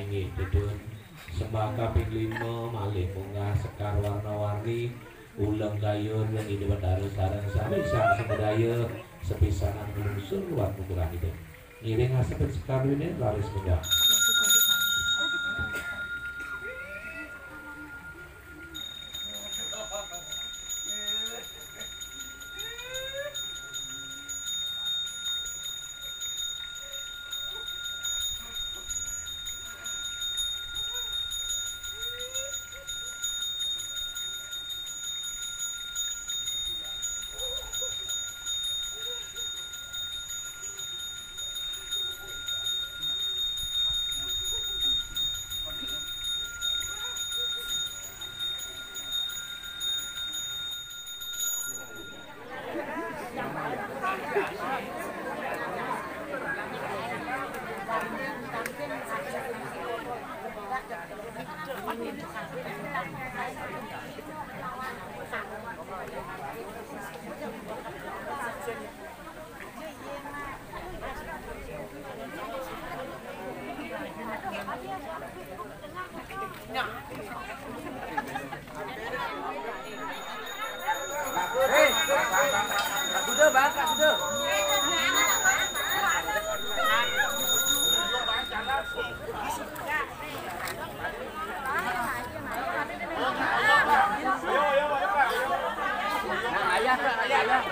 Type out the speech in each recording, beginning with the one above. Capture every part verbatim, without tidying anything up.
Inggih, Dedun. Sembah kaping lima malih munggah sekar warna-warni, uleng gayur ngendi Bendara sareng sami sang semedaya sepisanan nglungsur luar pungkuran Ida. Ngiring asepit sekar duene raris munggah. Ayah, Kak, ayah, ayah.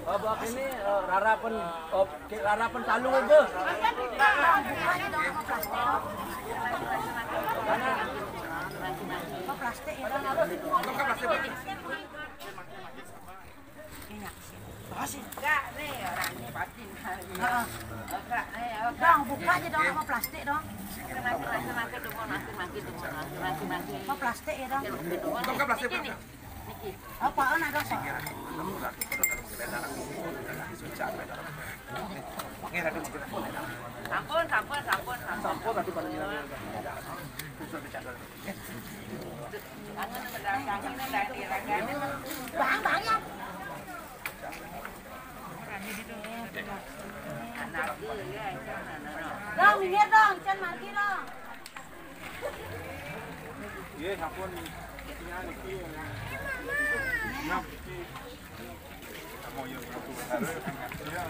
Oh, bawa ini, eh, rarapan, oh, ki-, rarapan talu aja. Plastik ya, Bang. Enggak, nih, orangnya batin. Heeh. Enggak, nih, enggak. Dong, buka aja dong, sama plastik dong. Makin, makin, makin, makin, makin, makin, makin, makin, makin. Sama plastik ya dong. Makin, makin, makin. Buka plastik, niki, buka. Niki. Apa, oh, nah, dong, sok. Sampun, sampun, sampun, sampun. Sampun, Ratu, pada bilang. Bang, Bang, ya. Dong, minggir dong, Cen margi dong. Iya, sampun. Iya, niki. Nah, niki. Kamu yuk, aku berharap. Iya.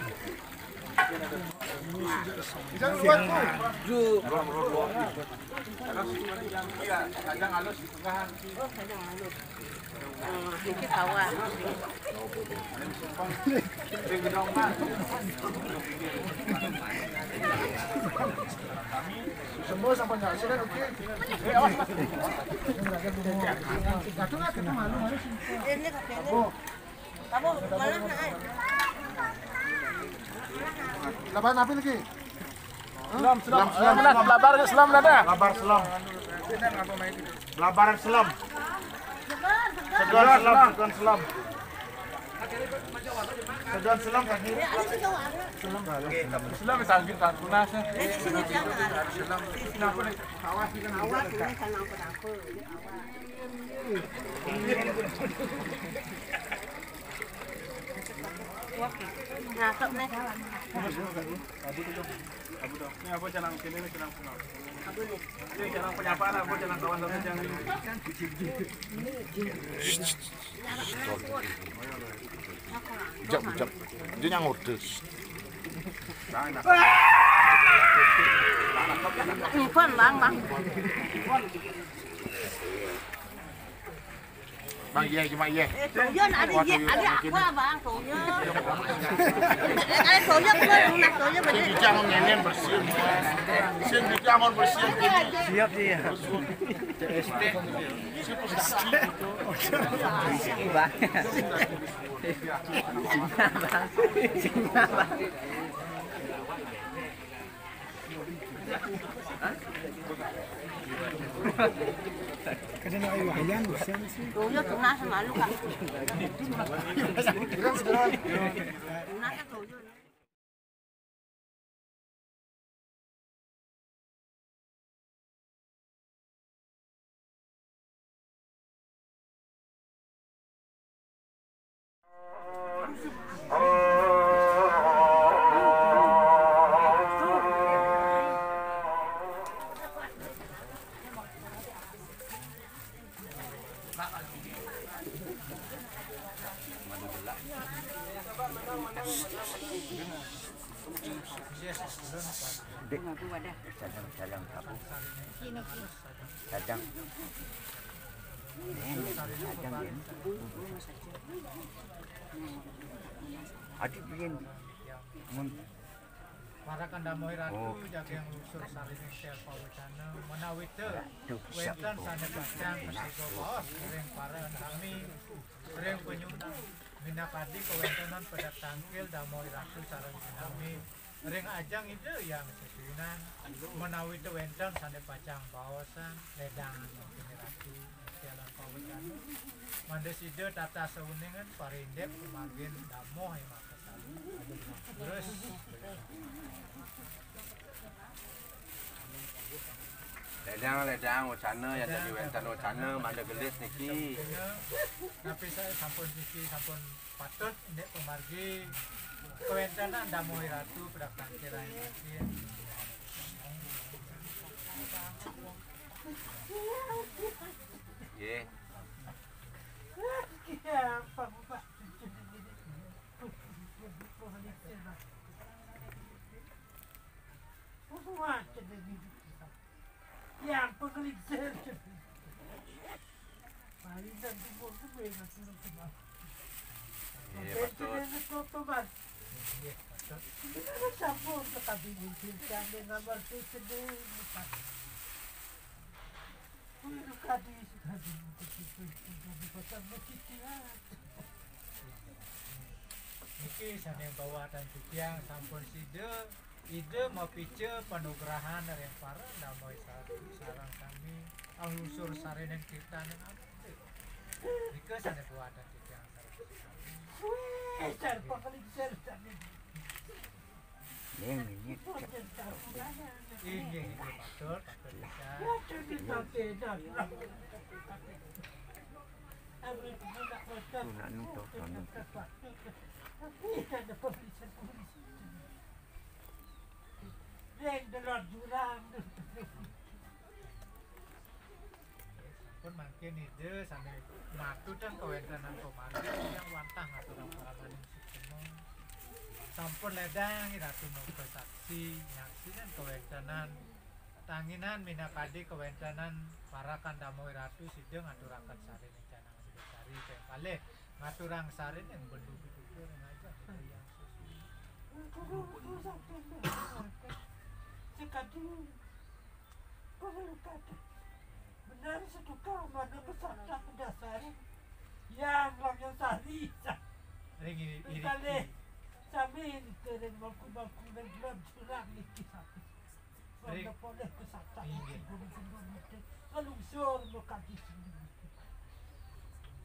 Bisa duluan, Bu. Terus, yang iya, kadang halus di tengah, niki. Nah, niki sawah. Semua sampai nggak sih kan, oke. Eh, awas, Mas. Jatuh nggak, kita malu, malu sih. Ini, ini. Oh. Kamu malah naik. Laban apa lagi? Selam, selam, selam, selam. Labar selam, Dada. Labar selam. Labaran selam. Segan selam, segan selam. Segan selam tadi. Selam, selam, sanggit, tak tunas, ya. Kenapa nih? Awas, ini kan awas, ini kan apa-apa. Nah, sok, Mas. Abu dong. Ini apa, canang sini, ini canang pungal. Abu nih. Ini canang penyapaan, apa, canang kawan satu, canang ini. Ujab, ujab. Dia yang order. Nah, nah. Bang, Bang. Bang, iya, cuma iya. Eh, toyo nak ada, iya, ada apa, Bang? Toyo. Eh, kalau toyo, apa? Lunas toyo, sing bener. Dijang ngenen bersih. Sing dijang bersih. Siap, iya. C S T. Bang. Bang. Bang. Kada nak ayu ayam, siang sih. Toyo tunas malu, Kak. Tunas toyo. Dek, dagang-dagang apa? Dagang. Dagang, ya. Adik, biyen. Mun. Para kandhamohi ratu, oh, jagi nglusur sarining selpa wecana, menawi te wénten sané pacang prasida baos ring para sami, ring panyuwunan, minakadi kawéntenan pedek tangkil damohi ratu sareng sinami, ring ajeng Ida Hyang Sesuhunan, menawi te wénten sané pacang baosang, ledangan mangkin ratu, selpa wecana. Mangda sida tatas sauningan parindik pamargin damoh. Ledang, ledang, wacana, yén dadi wénten wacana, mangda gelis niki. Napi saé sampun niki, sampun patut indik pamargi kawéntenan damoh ratu, pedek tangkil. Nggih. Wah, cedek gitu. Yang pengelintir. Paling dan timur tuh gue nggak turun ke bawah. Iya, betul. Cedek itu tuh, Mas. Iya, betul. Ini kan campur ke tadi mungkin, sampai ngamar tuh cedek, Mas. Wih, lu tadi, tadi, tadi, tadi, tadi, tadi, tadi, tadi, Niki sané bawatan titiang sampun sida, Ida mapica panugrahan ring para damoh sar-, sareng sami, anglusur sarining tirtaning amita. Nika sané bawatan titiang sareng sami. Wih, sareng pangalingsir sané. Ning, ning, ning. Inggih, inggih, patut, patut pisan. Tuh, nak nuntuk, nak nuntuk. Ring delod jurang. Pun mangkin Ida sané matutang kawéntenan pamargi yang wantah ngaturang paramaning suksema. Sampun ledang Ratu maprasasti nyaksiang kawéntenan tanginan minakadi kawéntenan parakan damoh Ratu sida ngaturaken sarining canang sida sari ping kalih ngaturang sarining bendu pitutur ngajak Ida Hyang Sesuhunan. Sakadi Bener seduka mangda pesatak dasaring yang Ranggasari. Ring iri, iri. Kalih sami niki ring mangku-mangku ring dalam jurang niki sami. Ring. Mangda polih pesatak. Inggih. Gunung-gunung niki ngelungsur mekadi sini.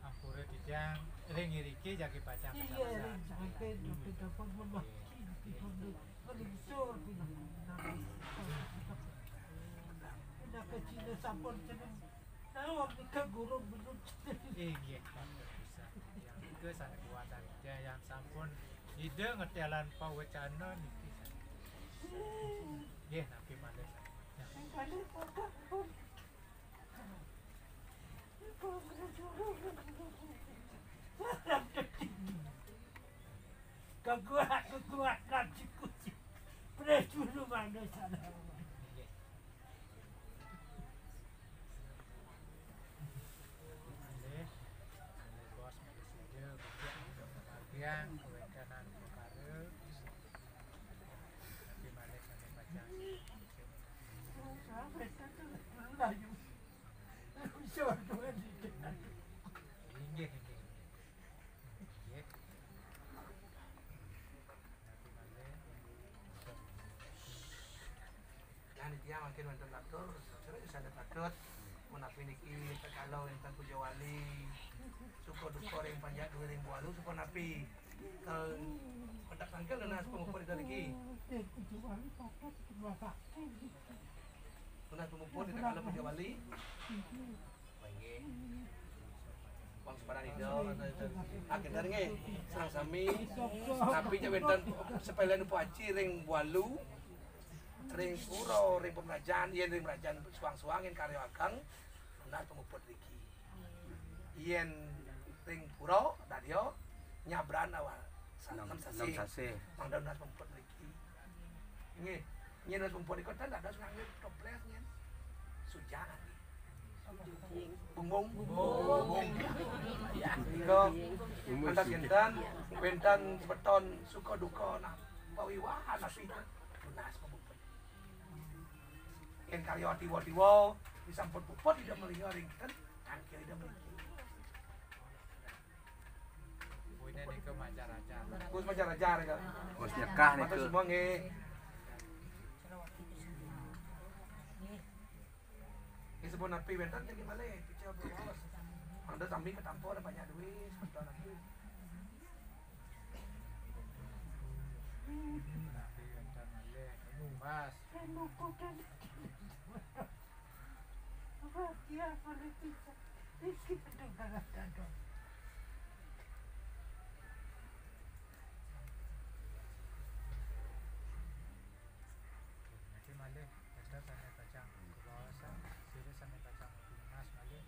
Ampura titiang ring iriki jagi pacang. Iya, ring samping, tapi dapat memaki niki. Ngelindur pinaka. Pinaka Cina sampun cenah. Nawang nika guru belum cenah. Inggih, patut pisan. Yang nika sané kuatan Ida yang sampun Ida ngetelan pawecana niki. Nggih, napi malih. Yang kali pun. Kaguak, kaguak, kaji kuji. Prajuru manusia. Nggih. Mungkin wonten atur, sané patut menawi niki, kala wonten puja wali, suka duka ring panjak dué ring Bualu, suka napi? Kal kontak sangkil nunas pamuput Ida niki. Nunas pamuput Ida kala puja wali. Inggih. Wong sepadan Ida. Ah, kinten nggih, sareng sami. Napi ja wénten sepéléan Pu Aci ring Bualu, ring pura, ring pemrajan, yén ring mrajan suang-suang yén karya ageng, nunas pamuput riki. Yén ring pura, dadya nyabran awal sa-, Enam, enem sasih. Enam sasih. Mangda nunas pamuput riki. Nggih. Nyén nunas pamuput riki ten dados nganggé toples nyén. Sujang nggih. Bungbung. Bungbung. Ya, nika. Bungbung. Antas kinten, wénten semeton suka duka, nah, pawiwahan napi nunas pamuput. Yén karya tiwa-tiwa disampun puput Ida Malinga ring kinten, tangkil Ida Malinga. Buine nika majar-ajar. Wis majar-ajar nika. Wis nyekah nika. Matur semua nggih. Nggih, sampun napi wénten niki malih, pica bawas. Mangda sami katampa ora banyak duit, semeton napi. Napi wénten malih, Mas. Niki malih, kita sané pacang kabawasan, sira sané pacang tunas malih.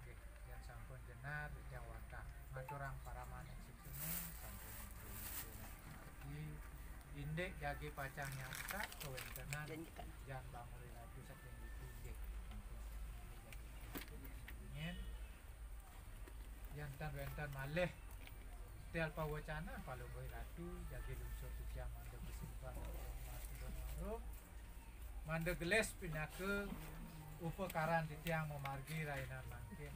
Nggih, yén sampun jenar, titiang wantah ngaturang paramaning suksma, sampun margi indik jagi pacang nyangkak kawéntenan Jan Banguri Ratu saking ditu, nggih. Sampun. Yén tan wénten malih tel pawacana Palungguh Ratu, jagi lungsur titiang mangda besimpan. Mangda gelis pinaka upakaran titiang mamargi rainan mangkin.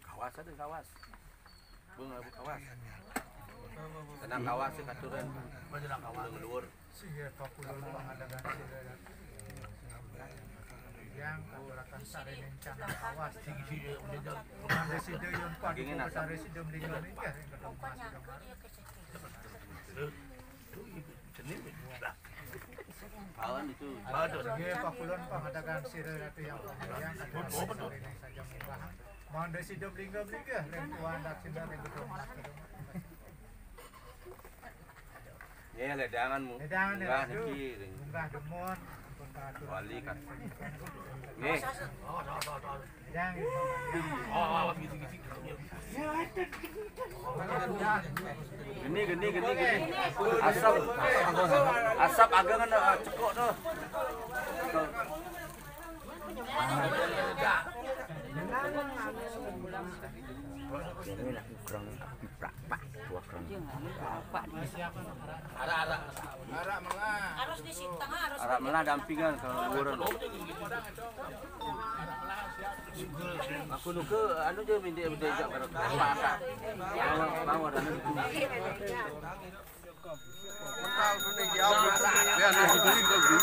Kawas ada kawas. Bung, abu kawas. Tenang, kawas sih katuran. Belum luar. Sira pakulun pangadegan sira. Yang katuraken sarining canang kawas. Mangda sida yun padu sari sida mlingga-mlingga ring kedong mas. Awan itu. Nggih, pakulun pangadegan sira Ratu yang pamurian, katuraken sarining saja munggah. Mangda sida mlingga-mlingga ring tuan daksina ring gedung mas. Nggih, ledangan mu. Ledangan, munggah niki ring. Munggah demun, ampun katur. Wali kan. Nggih. Ledang. Geni, geni, geni, geni. Asap, asap agengan, ah, cekok tu. Ini nak kurang, kurang. Arah, arah. Arah melah. Harus di situ tengah, harus. Arah melah dampingan kalau luar. Aku nuka anu je minta minta jak baru. Bawa, bawa dah. Dia nak beli kau beli.